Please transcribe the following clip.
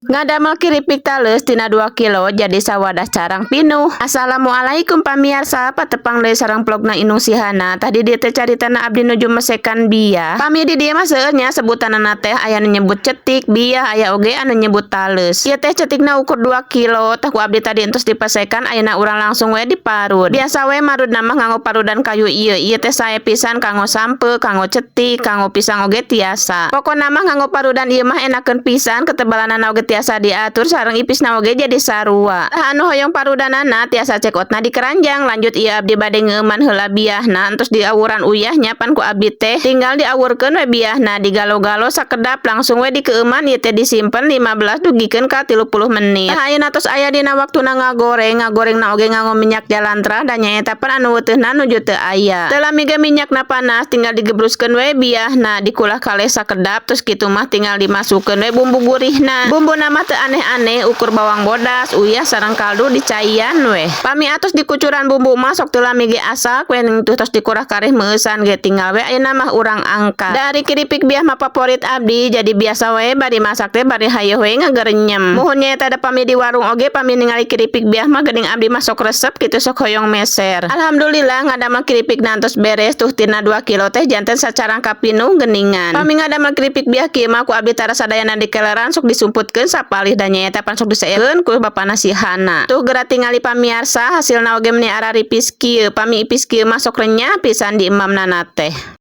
Ngadamel kiripik taleus tina 2 kilo jadi sawadah carang pinuh. Assalamualaikum pamiarsa, patepang deui sareng vlogna Inung Sihana. Tadi dieu teh caritana abdi nuju mesekan biah. Pami di dieu mah seueur nya sebutanana teh, aya nu nyebut cetik, biah, aya oge anu nyebut taleus. Ieu teh cetikna ukur 2 kilo, tah ku abdi tadi entos dipesekan, ayeuna urang langsung we diparud. Biasa we marudna mah nganggo parudan kayu ieu. Ieu teh sae pisan kanggo sampeu, kanggo cetik, kanggo pisang oge tiasa. Pokona mah nganggo parudan ieu mah enakeun pisan, ketebalanana oge tiasa diatur sareng ipisna oge jadi sarua. Tah, anu hoyong parudanana tiasa check outna di keranjang. Lanjut, ieu abdi bade ngeueuman heula biahna, entos diawuran uyahnya pan ku abdi teh. Tinggal diawurkeun we biahna, digalo-galo sakedap, langsung we dikeueuman. Ieu teh disimpen 15 dugikeun ka 30 menit. Tah, ayeuna tos aya dina waktuna ngagoreng, ngagorengna oge nganggo minyak jalantrah da nyaeta pan anu weuteunna nuju teu aya. Teu lami ge minyakna panas, tinggal digebruskeun we biahna, dikulah kaleh sakedap, terus kitu mah tinggal dimasukkeun we bumbu gurihna. Bumbuna mah teu aneh-aneh, ukur bawang bodas, uyah sareng kaldu dicaian weh. Pami atos dikucuran bumbu mah sok teu lami ge asak we, tuh tos dikurah kareh meueusan ge tinggal we ayeuna mah urang angkat. Dari keripik biah mah favorit abdi, jadi biasa we bari masak teh bari hayoh we ngagerenyem. Muhun nyaeta da pami di warung oge pami ningali keripik biah mah geuning abdi mah sok resep kitu, sok hoyong meser. Alhamdulillah, ngadamel keripik entos beres tuh, tina 2 kilo teh janten sacarang pinuh geuningan. Pami ngadamel keripik biah kieu mah ku abdi tara sadayana dikeleran, sok disumputkeun sapalih da nyaeta pan sok diseurkeun ku bapana Sihana. Tuh, geura tingali pamiarsa, hasilna oge meni araripis kieu. Pami ipis kieu mah sok renyah pisan di emamna teh.